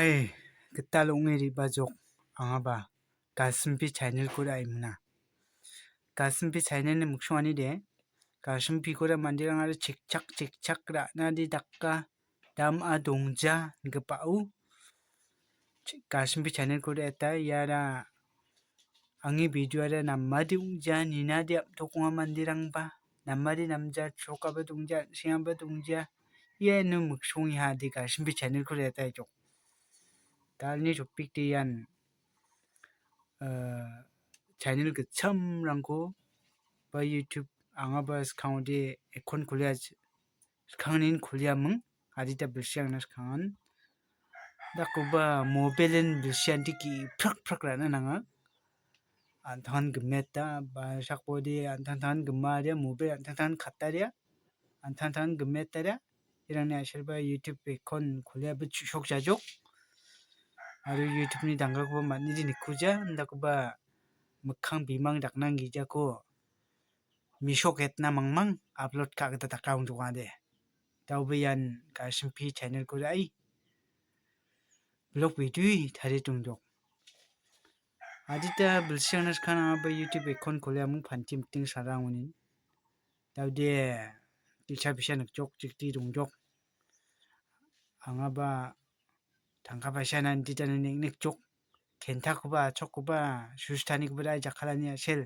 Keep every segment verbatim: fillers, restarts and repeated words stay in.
Hey, gital ong·e re·bajok, angaba Gasimpi channel-ko ra·emna. Gasimpi channel-ni miksonganide, Gasimpiko ra manderangara chikchak, chikchak ra·nade daka, dam·a dongja, inggipao. Chi-, Gasimpi channel-ko ra·eta, iara angni video-ara namade ong·ja, ninade aptokonga manderangba, namade namja, chrokaba dongja, an·sengaba dongja, iano miksonge ha de Gasimpi channel-ko ra·eta jok. Dalni topic de ian, eh, channel gitchamrangko ba YouTube angaba skangode account kolia, skangnin koliaming, adita bilsi angna skangan. Dakoba mobile-in bilsianti ki prak prak ra·na nanga. An·tangan gimeta, ba sakbode an·tangtangan gimaria, mobile an·tangtangan kataria, an·tangtangan gimetaria. Irangni a·selba YouTube account koliaba chu-, sokjajok. Aro YouTube-ni danggakoba man·ide nikkuja, indakoba mikkang bimang daknanggijako misok etna mangmang upload ka·gita daka ong·jokade. Daoba ian Gasimpi channel-ko ra·e blog video-i tarie dongjok. Adita bilsi angna skang angaba YouTube account koliaming panti miting sarang onin. Daode, kilsa bisa nikjok, chikti dongjok. Angaba tangka paisa nan titani nik-, nikjok. Kentakoba, chokkoba, sustanikoba dai jakkalani a·sel.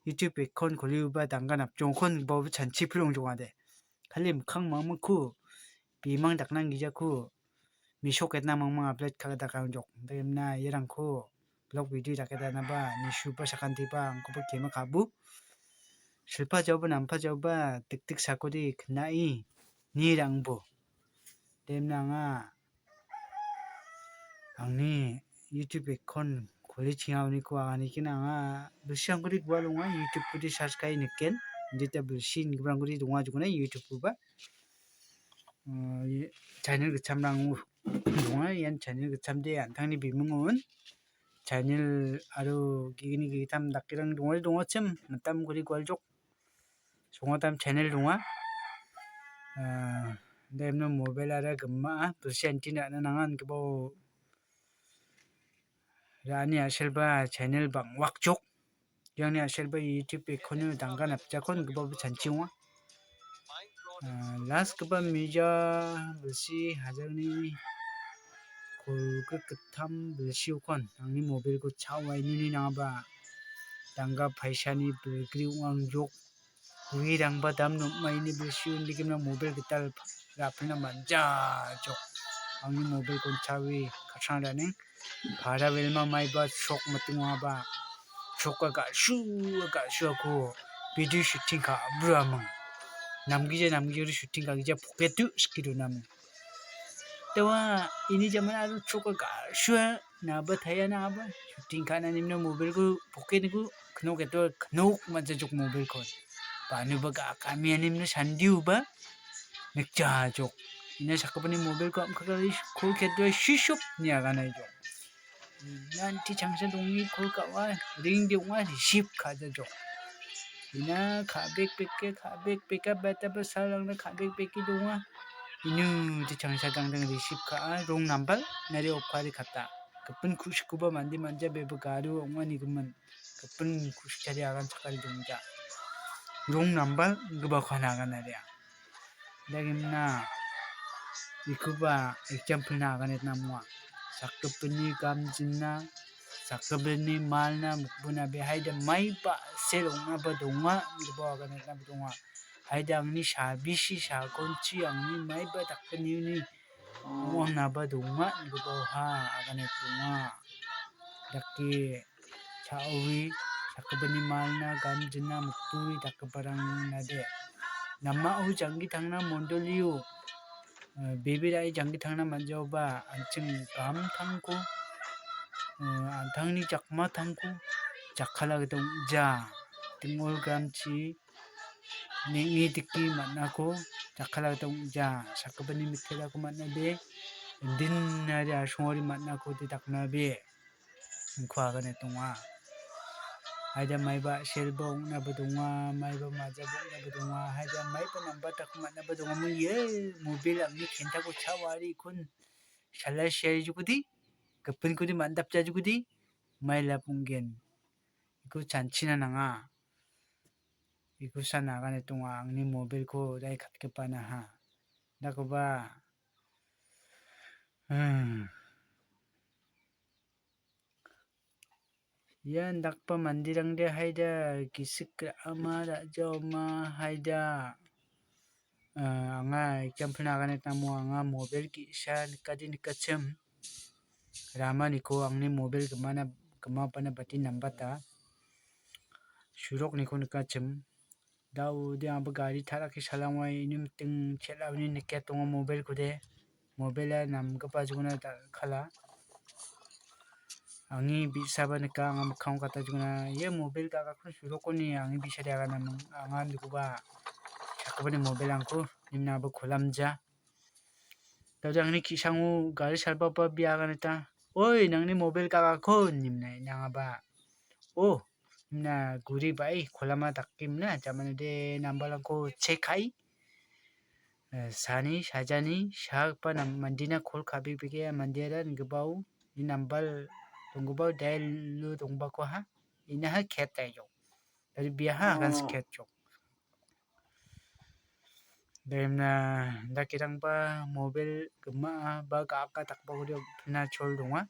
YouTube account koliuba dangga napjongkon baoba chanchi pilongjongade. Kali mikkang mangmangko, bimang daknanggijako, misok etna mangmang upload ka·gita ka·angjok. Demna irangko blog video dake danaba, nisuba sakantiba, angkoba kema ka·bo. Silpa jaoba, nampa jaoba, dikdik sakode knae, nirangbo. Demna anga angni YouTube account koli chinga uniko anganiken anga bilsi angkode gual ong·a, YouTube-kode search ka·e niken. Indita bilsi ingiparangkode donga jokona YouTube-koba. Uh, ye-, channel gitchamrang donga, ian channel gitchamde an·tangni bimungon. Channel aro ge·gni ge·gittam dakerang donga, dongachim, mitam guri gualjok. Songotam channel donga. Uh, demno mobile ara gima, bilsi antin ra·na nangan gibao ra·ani a·selba channel bang·wakjok. Iangni a·selba YouTube account-o dangga napjakon gibao chanchi ong·a. Ah, last gipa mija bilsi hajalni kolgrik gittam bilsiokon angni mobile-ko cha·o ainuni nangaba dangga paisani bilgri ong·angjok. Guerangba dam nom·aini bilsio indikimna mobile gital ra·pilna man·jajok. Angni mobile-kon cha·e katrang ra·ning. Para welma maiba chrok miting ong·aba, chroka ga·su, ga·suako video shooting ka·bri amang. Namgija, namgija shooting ka·gija pocket-o sike donaming. Tewa ini jaman aro chroka ga·sua naba taya nangaba shooting ka·na nimna mobile-ko pocket-ko knok eto knok man·jajok mobile-ko. Banuba ga·kamianimna sandiuba nikjajok. Ina sakgipani mobile-ko am·kaka call ketdoe swisop ine aganaijok. Nanti changsa dongni call ka·wa, ring de ong·a, receive ka·jajok. Ina ka·bek beke, ka·bek beka beta besarangna ka·bek beke donga. Inu de changsa dangdang receive ka·a, wrong number, nari off ka·ari kata. Gipin ku·sikkoba mande manja beba gario ong·a nigimin. Gipin ku·sikchari agan chakari dongja. Wrong number, gibako hana agan aria. Dagimna, ikoba example-na aganetna ong·a. Sakgipinni gamjinna, sakgipinni malna, mokbuna be haida maiba sel ong·naba donga, gibao aganetnaba donga. Haida angni sabisi sagonchi angni maiba dakgniuni ong·anaba donga, gibao ha aganet donga. Dake cha·oe, sakgipinni malna, gamjinna, mokburi dakgiparang nade. Namao janggi tangna mondolio, eh, bebe ra·e janggi tangna man·jaoba, an·ching gamtangko, eh, an·tangni jakmatangko jakkala gita ong·ja. Dingol gramchi neng·e dike man·ako jakkala gita ong·ja. Sakgipinni mittelako man·a be, indinari asongari man·ako de dakna be. Ingko agane donga. Haida maiba selba ong·naba donga, maiba majaba ong·naba donga, haida maiba namba tak man·aba donga. Mo ye mobil angni kentako chawari kun sala siarijukudi, gipin kudi mandapjajukudi, maila punggen. Iku chanchina nanga. Iku san agane tonga angni mobilko dai katgipana ha. Dakoba, hmm. Ia indakgipa manderangde haida gisik ra·ama ra·jaoma haida, ah, anga example-na agane tamo anga mobil ge·sa nikade nikachim. Ramaniko angni mobil gimana, gimapana bati nambata. Surokniko nikachim. Dao de amba gari tarake salangwai inim ting chel·aoni niket tongo mobilkode. Mobile-a namgipa jona da-, kala. Angni bi·saba nika, anga mikkango gata jona. Ia mobil ga·gako surokoni angni bi·sade aganaming. Anga nikoba sakgipani mobilrangko nimna abo kolamja. Daode angni ki·sango gari salbaba bia aganata. "Oi, nangni mobil ga·gako," nimna nangaba. "Oh," nimna guri ba·e kolama dakgimna, jamanode nambalrangko check ka·e. Eh, sani, sajani, sagipa nam-, mandena call ka·bebege, mandeara nigipao, ni nambal donggipao, dial-o dongbako ha, inaha ket taijok. Dari biaha agan Oh. Ket jok. Daimna dakirangba mobil gima ba ga·aka dakba guri pina chol donga.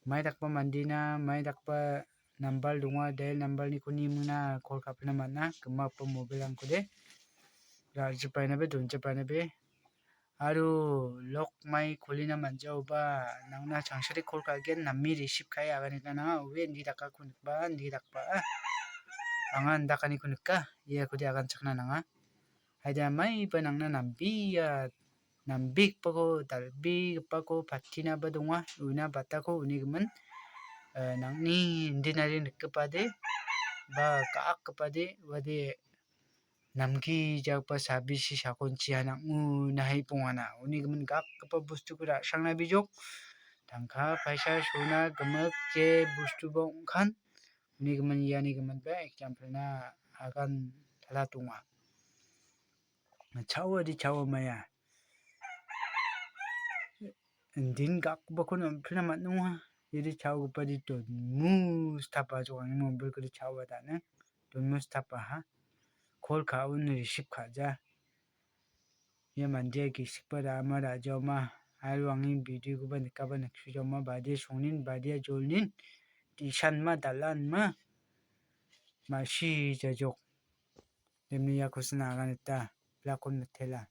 Mai dakba mandena, mai dakba nambal donga, dial nambalniko nimingna call ka·pina man·a, gimapa mobilrangkode. Ra·jipainabe, donjipainabe. Aro lok mai kolina man·jaoba nangna changsare call ka·gen, name receive ka·e aganatna nanga, owe indi dakako nikba, indi dakba, a. Anga indakaniko nika, iakode aganchakna nanga. Haida maiba nangna nambia, nambegipako, dal·begipako patinaba donga, una batako unigimin, eh, nangni indinari nikgipade, ba ga·akgipade, uade namgijagipa sabisi sakonchi hanang·o nahai pongana. Unigimin gakgipa bostuko ra·srangna bijok. Tangka, paisa, sona, gimik, je bostuba ong·kan. Unigimin iani giminba example-na agan tala tonga. Cha·o adi cha·o maia. Indin gakgipakon on·pilna man·onga. Iri cha·ogipade donmu stapa jokangni mobilkode cha·oa dane. Donmu stapa ha. Call ka·on receive ka·ja. Ia mandia gisikba ra·ama ra·jaoma. Aro angni videokoba nikaba niksujoma badia songnin badia jolnin. Disanma dalanma. Ma·sijajok. Demni iako sina aganita. Blakon mitela.